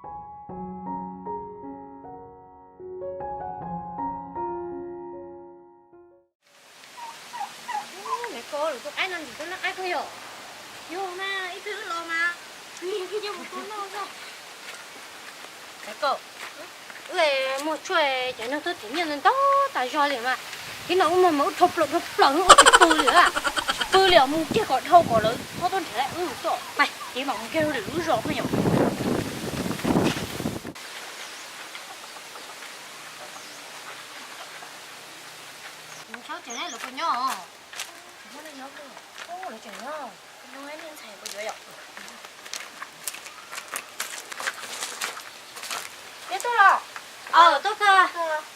Niam koj, lawv tus qaib no ntxim hlub noj qaib kawg yom? Yog mas, ib pliag wb los mas, nws thiaj coj mus tua noj xwb. Niam koj, wb muag tshuaj cov neeg tuaj them nyiaj ntau ntau tas zog li mas, thib no wb muag mas wb dhau plaws dhau plaws ua tsis pw li, tsis pw li os, mus kiag kom dhau kom lawv txhob tuaj nrhiav wb coj. Ces mam mus kiag rau lwm lub zos phooj ywg. Nws tshab tseem lawv puas nyob os? Lawv tseem nyob, lawv tseem nyob, nws ntxhais puas yuav yom? Neb tuaj los? Tuaj kawg.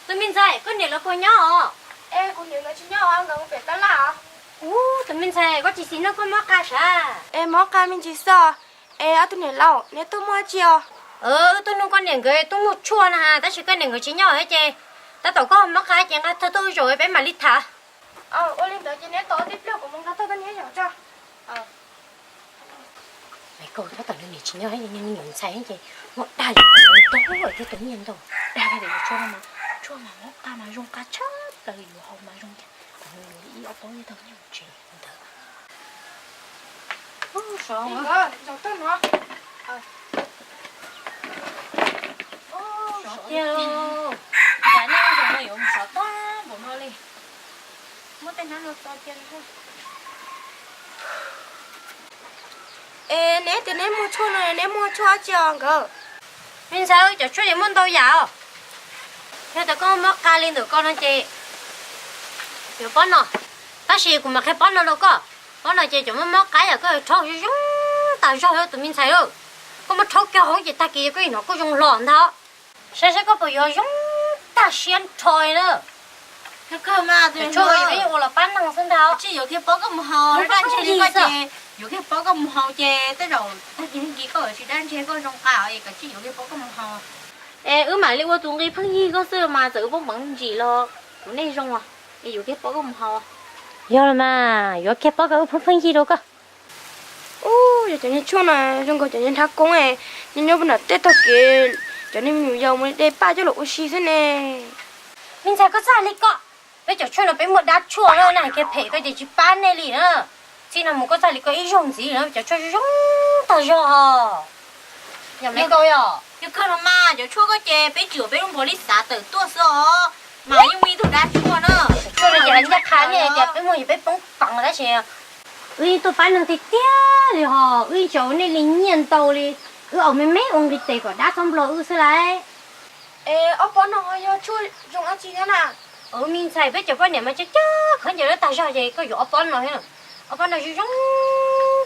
Tus me ntxhais, koj niam lawv puas nyob os? Es kuv niam lawv tsis nyob os, nkawd mus pem tab laj os. Ub, tus me ntxhais, koj tsis xis nug koj mob qa sav? Es mob qa me ntsis xwb. Es ob tug niam laus, neb tuaj muaj dab tsi os? Wb tuaj nug koj niam nkawd tuaj muag tshuaj na, tab sis koj niam nkawd tsis nyob thiab ces tab tom koj mob qa ces nqa tawg tuaj zaum peb mam li tham. Ua li ntawd ces neb tos tib pliag kuv mus nqa tawg tuaj neb zaum tso. Koj tab tom nws niam tsis nyob, me nyuam ntxhais ces muab dag yuav kom nws tau thiab tau nyiaj ntau. Dag tias yuav tshuaj no mas, tshuaj mas mob qa mas zoo qa tshaj plaws, yuav haus mas zoo tiag. Kom nws yuav ib ob pob thiab tau nyiaj mus tsev ntawd. Sov, zaum tawg no. Sov tiag, nram nej zaum no yuav mus sov tag npaum no li. Muab tej hnab no tso cia li. Es neb tias neb muag tshuaj no, neb muag tshuaj dab tsi os nkawd? Me ntxhais, cov tshuaj ces muaj ntau yam os. Yog tias koj mob qa li ntawm koj no ces yuav pob no. Tab sis kuv mam qhia pob no rau koj. Pob no ces cov mob mob qa yam koj rhaub zoo zoo tas zog tus me ntxhais lauj. Koj muab rhaub kiag hauv ces tag kis koj hnov koj zoo hlo ntag. Saib saib koj puas yuav zoo tag siab nrho li na. Tshuaj no yeej ua los pab neeg xwb ntag. Tsis yuav kiag pob koj mus haus, daj ntseg li koj ces yuav kiag pob koj mus haus ces tej zaum tag kis kis koj tsis daj ntseg koj zoo qa es koj tsis yuav kiag pob koj mus haus. Es wb mam li ua tus nqi pheej yig koj xwb mas txawm wb poob peev ntsis los kuv nej zoo os, es yuav kiag pob koj mus haus. Yog los mas, yuav kiag pob koj, wb pheej pheej yig rau koj. Ub, yog cov niag tshuaj no zoo nkaus cov niag nrhab koob, nyob nyob pem nram tej tog kev, cov niag me nyuam yaus mus de paj coj los ua si xwb ne. Me ntxhais, koj txhaj li koj, peb cov tshuaj no peb muaj dab tshuaj na, nej hais kiag phem koj ces tsis pab nej li na. Txij no mus koj txhaj li koj ib zaug ntxiv na, cov tshuaj zoo tag zog. Yog me koj yog, yog kawg no mas, cov tshuaj koj ces peb tsuas peb lub npog li xav tawm tuaj xwb os, mas yeej muaj ib tug dab tshuaj na. Tshuaj no ces ncaj qha nej tias peb muaj yus peb poob peev tab sis wb yeej tuaj pab neeg tiag tiag li hos, wb yeej tsis ua nej li nyiaj ntau li. Wb ua me me ua nqi tes kom dab txhob nplua wb xwb lauj. Es ob pob no yog tshuaj zoo dab tsi thiab na? Me ntxhais, peb cov poj niam mas cog cog khaub ncaws dawb tag zog ces koj yuav ob pob no thiab. Ob pob no zoo zoo,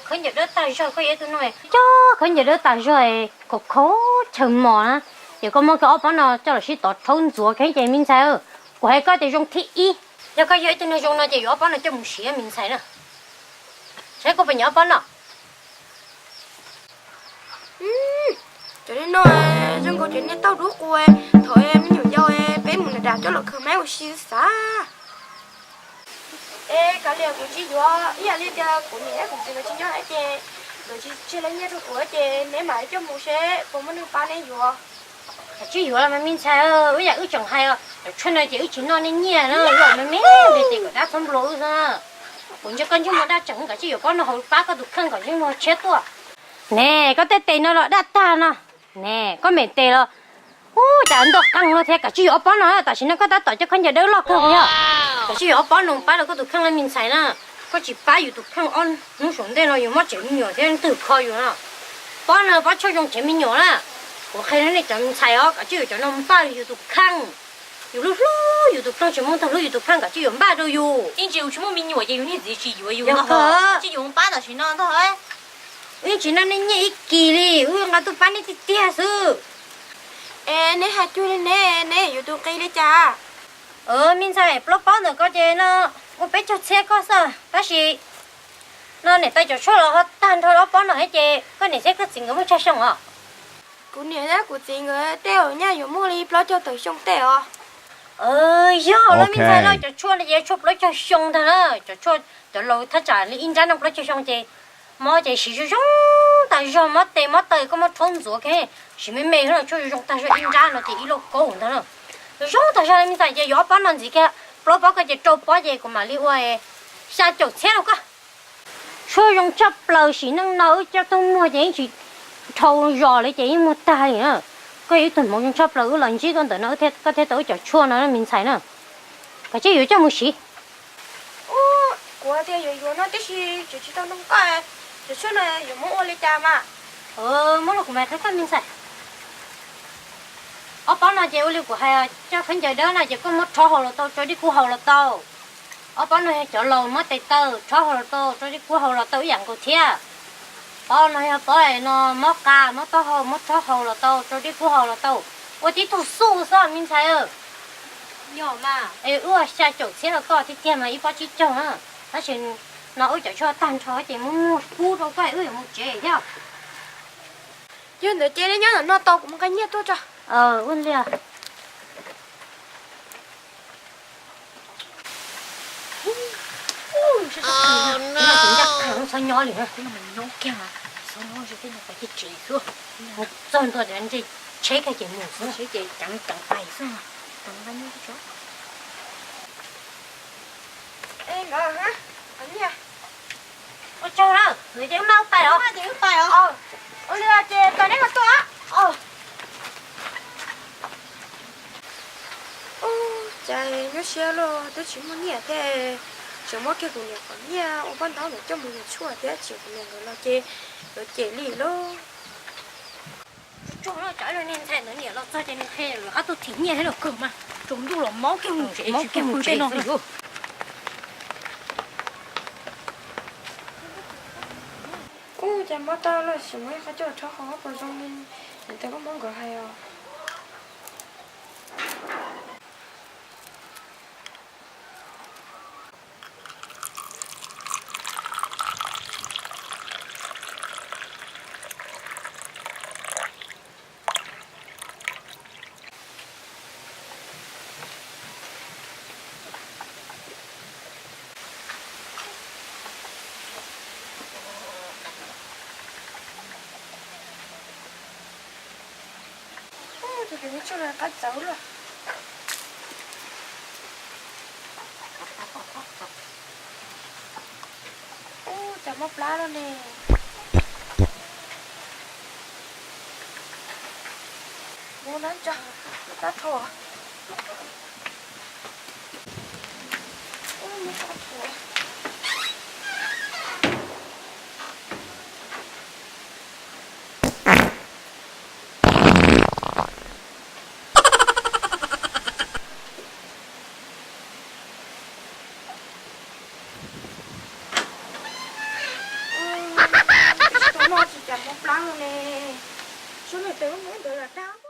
khaub ncaws dawb tag zog, koj yog ib tug neeg cog khaub ncaws dawb tag zog, khaum khaum chaw mos na, ces koj muab kiag ob pob no coj los sib tov rhaub ntxuav kheeb ces me ntxhais, kuv hais koj tias zoo thib ib. Yog koj yog ib tug neeg zoo no ces yuav ob pob no coj mus siv me ntxhais na. Saib koj puas nyiam ob pob no. Cov niag no zoo nkaus cov niag tauj dub qus, thaum me nyuam yaus peb mus nram dam coj los khaws maib ua si xav. Es kav liam, kuv tsis yuav, ib yam li tias kuv niam thiab kuv txiv nkawd tsis nyob ces nkawd tsis tseg lawv nyiaj rau kuv ces neb mam coj mus seb puas muaj neeg pab neb yuav. Kav tsij yuav los mas me ntxhais, ib yam wb tseem hais os, cov tshuaj no ces wb tsis noj nej nyiaj na, yuav me me nqi tes kom dab txhob nplua wb xwb. Kuv ntsia koj ntsej muag daj tseem, kav tsij yuav pob no haus pab koj tus kheej kom ntsej muag tshiab tuaj. Ne, koj tej tes no los daj tag no. Ne, koj me tes los, ub, cas ntog qeeg luaj thiab, kav tsij yuav ob pob no, tam sim no koj tab tom coj khaub ncaws dawb loj kawg yog. Kav tsij yuav ob pob no pab rau koj tus kheej na me ntxhais na. Koj tsis pab yus tus kheej ob hnub saum ntej no yus mob tsev me nyuam thiab leej twg kho yus na. Pob no pob tshuaj zoo tsev me nyuam na. Kuv qhia nej cov me ntxhais os, kav tsij yuav cov no npaj yus tus kheej. Yus hlub hlub yus tus kheej tsis muaj tug hlub yus tus kheej, kav tsij yuav npaj rau yus. Ib ntsis yus tsis muaj me nyuam ces yus niag txiv tsis yuav yus, kav tsij yuav npaj tam sim no ntag. Wb yeej tsis noj nej nyiaj ib kis li, wb nqa tuaj pab nej tiag tiag xwb. Es neb hais cuag li ne, neb yuav tus nqi li cas? Me ntxhais, plaub pob ntawm koj ces no ua peb caug txhiab koj xwb, tab sis no niam tais cov tshuaj los ho tag nrho ob pob no thiab ces koj niam thiab koj txiv nkawd muaj tsawg xyoo os? Kuv niam thiab kuv txiv nkawd tej zaum nyaj yuav muaj li plaub caug tawm xyoo tej os. Yog los me ntxhais, no cov tshuaj no ces tshuaj plaub caug xyoo ntag na, cov tshuaj cov laus thaj tsam li ib nrab no plaub caug xyoo ces Mob ces siv zoo zoo tag zog, mob tes mob taw koj muab rhaub ntxuav kiag, siv me me xwb no tshuaj zoo zoo tag zog, ib nrab no ces ib lauj kaub ntag na. Zoo zoo tag zog li me ntxhais, ces yuav ob pob no ntxiv kiag, plaub pob koj ces rau pob ces kuv mam li ua xya caum txhiab rau koj. Tshuaj zoo tshaj plaws, sim neej no wb coj tuaj muag ces yeej tsis dhau zos li ces yeej muag tag li na. Koj yog ib tug hmoov zoo tshaj plaws, wb los ntsib koj ntawm no koj thiaj tau wb cov tshuaj no me ntxhais na. Koj tsis yuav coj mus siv. Kuv tias yuav yuav no tib si, tsis tsis tau nug koj, cov tshuaj no yuav muab ua li cas mas? Muab los kuv mam qhia koj me ntxhais. Ob pob no ces ua li kuv hais, coj khaub ncaws dawb no ces koj muab rhaub haus los tau, tso dib kub haus los tau. Ob pob no yog cov laus mob tes taw, rhaub haus los tau, tso dib kub haus los tau ib yam nkaus thiab. Pob no yog pob no mob qa mob taub hau, muab rhaub haus los tau, tso dib kub haus los tau. Ua tib tug xub xwb me ntxhais. Es wb ua xya caum txhiab rau koj tiag tiag mas ib pob tsib caug na. Tab sis no wb cov tshuaj tag nrho ces muab muag kub rau koj wb yuav mus tsev thiab. Yog ntawd ces nej nyob ntawm no tos kuv mus nqa nyiaj tuaj tso. Ua li. Ncaj qha txhob nyob li, nyob kiag, txhob nyob ze tej no, pais tsev xwb. Mus txog ntua ntshe tsheb kiag ces mus xwb, ces ceev ceev pais xwb. Ua tsaug na, ces wb mam pais os. Ua li ces tos neb los tuaj. Ua cas nyuaj siab los twb tsis muaj nyiaj thiab, tseem muab kiag kuv niam qhov nyiaj ua paj ntaub ntawd coj mus yuav tshuaj thiab, tseem kuv niam nkawd los ces yuav cem li lauj. Tsuag no cov niag ntxhais ntawd niam los txog ces nws qhia lawv qab tuaj thim nyiaj thiab los kawg mas. Tsaus ntuj los mob kiag mus tsev, mob kiag mus tsev no. Ub, cas mob tag los sis muab ib qho coj rhaub haus puas zoo li niam tais Paj Hmoob nkawd hais os. Tus me tsuj no qab txawv luaj. Ub, cas mob plab loj ne. Mus na tso, plab rho. Tus no tsis cas mob plab no ne. Suab me tes lub muab ntawd los dab.